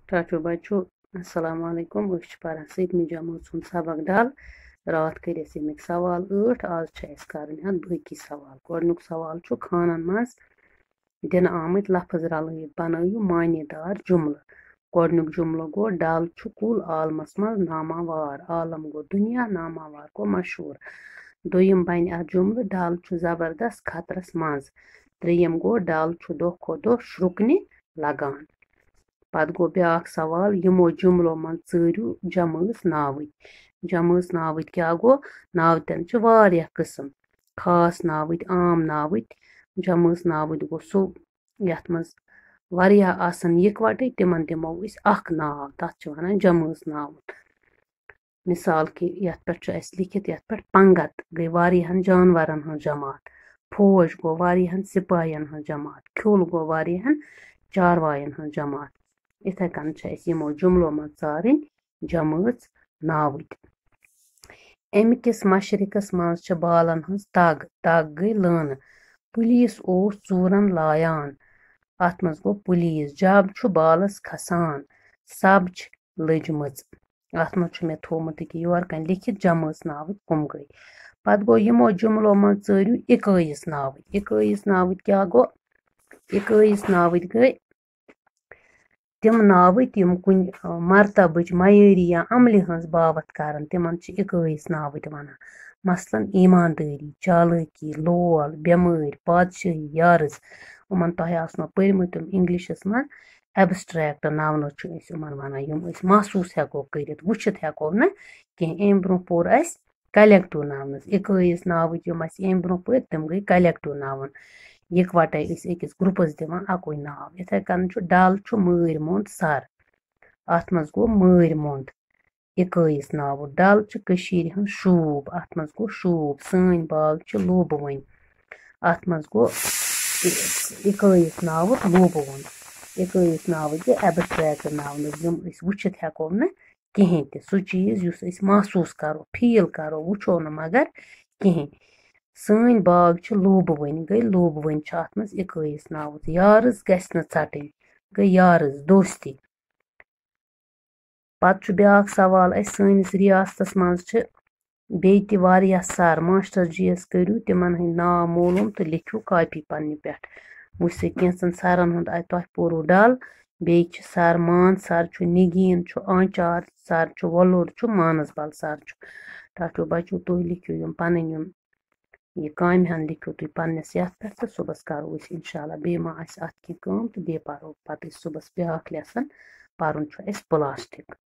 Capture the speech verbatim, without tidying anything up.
ٹاٹھیو بچو، السلام علیکم۔ أسۍ چھِ پران سٔتمہِ جمٲژ ہُنٛد سبق ڈل۔ راتھ کٔرۍ اَسہِ اَمِکۍ سوال ٲٹھ، آز چھِ اَسہِ کَرٕنۍ اَتھ بٲقی سوال۔ گۄڈٕنیُک سوال چھُ، خانن منٛز دِنہٕ آمٕتۍ لفظ رلٲوِتھ بنٲوِو معنی دار جملہٕ۔ گۄڈٕنیُک جملہٕ گوٚو، ڈل چھُ کُل عالمس منٛز ناماوار۔ عالم گوٚو دُنیا، ناماوار گوٚو مشہوٗر۔ دوٚیِم بنہِ اَتھ جملہٕ، ڈل چھُ زبردست خطرس منٛز۔ ترٛیٚیِم گوٚو، ڈل چھُ دۄہ کھۄتہٕ دۄہ شرُکنہِ لگان۔ پتہٕ گوٚو بیٛاکھ سوال، یِمو جملو منٛز ژٲرِو جمٲژ ناوٕتۍ۔ جمٲژ ناوٕتۍ کیٛاہ گوٚو؟ ناوتٮ۪ن چھِ واریاہ قٕسم، خاص ناوٕتۍ، عام ناوٕتۍ۔ جمٲژ ناوٕتۍ گوٚو سُہ، یَتھ منٛز واریاہ آسن یِکوَٹٕے، تِمن دِمو أسۍ اکھ ناو، تَتھ چھِ وَنان جمٲژ ناوُت۔ مثال کہِ یَتھ پٮ۪ٹھ چھُ اَسہِ لیکھِتھ، یَتھ پٮ۪ٹھ پنٛگت گٔے واریاہَن جانوَرَن ہٕنٛز جماعت، فوج گوٚو واریاہَن سِپاہیَن ہٕنٛز جماعت، کھیوٚل گوٚو واریاہَن چاروایَن ہٕنٛز جماعت۔ یِتھَے کٔنۍ چھِ اَسہِ یِمو جُملو منٛز ژارٕنۍ جمٲژ ناوٕتۍ۔ اَمہِ کِس مشرقس منٛز چھِ بالن ہٕنٛز تگ، تگ گٔے لٲنہٕ۔ پُلیٖس اوس ژوٗرن لایان۔ اَتھ منٛز گوٚو پُلیٖس۔ جب چھُ بالس کھسان۔ سب چھِ لٔجمٕژ۔ اَتھ منٛز چھُ مےٚ تھوٚومُت ییٚکیٛاہ یورٕ کَنۍ لیکھِتھ جمٲژ ناوٕتۍ کٕم گٔے۔ پتہٕ گوٚو یِمو جُملو منٛز ژٲرِو اِکٲیِس ناوٕتۍ۔ اِکٲیِس ناوٕتۍ کیٛاہ گوٚو؟ اِکٲیِس ناوٕتۍ گٔے تِم ناوٕتۍ یِم کُنہِ، آ، مرتبٕچ، معیٲری یا عملہِ ہٕنٛز باوتھ کرن، تِمن چھِ اِکٲیِس ناوٕتۍ ونان۔ مثلاً، ایٖماندٲری، چالٲکی، لول، بٮ۪مٲرۍ، پادشٲہی، یارٕز۔ یِمن تۄہہِ آسنو پٔرمٕتۍ یِم اِنگلِشس منٛز، ایبسٹریکٹ ناونہٕ چھُ أسۍ یِمن ونان، یِم أسۍ محسوٗس ہٮ۪کو کٔرِتھ، وٕچھِتھ ہٮ۪کو نہٕ کینٛہہ۔ اَمہِ برونٛہہ پوٚر اَسہِ کلیکٹو ناونٕز۔ اِکٲیِس ناوٕکۍ یِم اَسہِ اَمہِ برونٛہہ پٔرۍ، تِم گٔے کلیکٹو ناوُن۔ یِکوَٹَے أسۍ أکِس گرُپَس دِوان اَکُے ناو۔ یِتھَے کٔنۍ چھُ، ڈَل چھُ مٲرۍ موٚنٛد سَر۔ اَتھ منٛز گوٚو مٲرۍ موٚنٛد۔ اِکٲیِس ناوُت۔ ڈَل چھِ کٔشیٖرِ ہٕنٛز شوٗب۔ اَتھ منٛز گوٚو شوٗب۔ سٲنۍ باغ چھِ لوٗبہٕ وٕنۍ۔ اَتھ منٛز گوٚو اِکٲیِس ناوُت لوٗبہٕ وُن۔ اِکٲیِس ناوُت گوٚو ایبسٹریکٹ ناونٕز، یِم أسۍ وٕچھِتھ ہٮ۪کو نہٕ کِہیٖنۍ تہِ۔ سُہ چیٖز یُس أسۍ محسوٗس کَرو، فیٖل کَرو، وٕچھو نہٕ مگر کِہیٖنۍ۔ سٲنۍ باغ چھِ لوٗبہٕ وٕنۍ، گٔے لوٗبہٕ وٕنۍ چھِ اَتھ منٛز اِکٲیِس ناوُت۔ یارٕز گژھِ نہٕ ژَٹٕنۍ، گٔے یارٕز، دوستی۔ پتہٕ چھُ بیٛاکھ سوال اَسہِ، سٲنِس رِیاستَس منٛز چھِ بیٚیہِ تہِ واریاہ سَر۔ ماسٹر جی یَس کٔرِو تِمَن ہٕنٛدۍ ناو معلوٗم تہٕ لیکھِو کاپی پنٛنہِ پٮ۪ٹھ۔ وٕچھ سا، کینٛژَن سَرَن ہُنٛد اَتہِ تۄہہِ پوٚروُ ڈَل، بیٚیہِ چھِ سَر مان سَر چھُ، نِگیٖن چھُ، آنچار سَر چھُ، وۄلُر چھُ، مانَسبَل سَر چھُ۔ ٹاٹھیو بَچو، تُہۍ لیکھِو یِم پَنٕنۍ یِم، یہِ کامہِ ہَن لیکھِو تُہۍ پنٛنِس یَتھ پٮ۪ٹھ تہٕ صُبحَس کَرو أسۍ اِنشاء اللہ بیٚیہِ ما آسہِ اَتھ کینٛہہ کٲم تہٕ بیٚیہِ پَرو پَتہٕ أسۍ صُبحَس بیٛاکھ لیسَن۔ پَرُن چھُ اَسہِ پٕلاسٹِک۔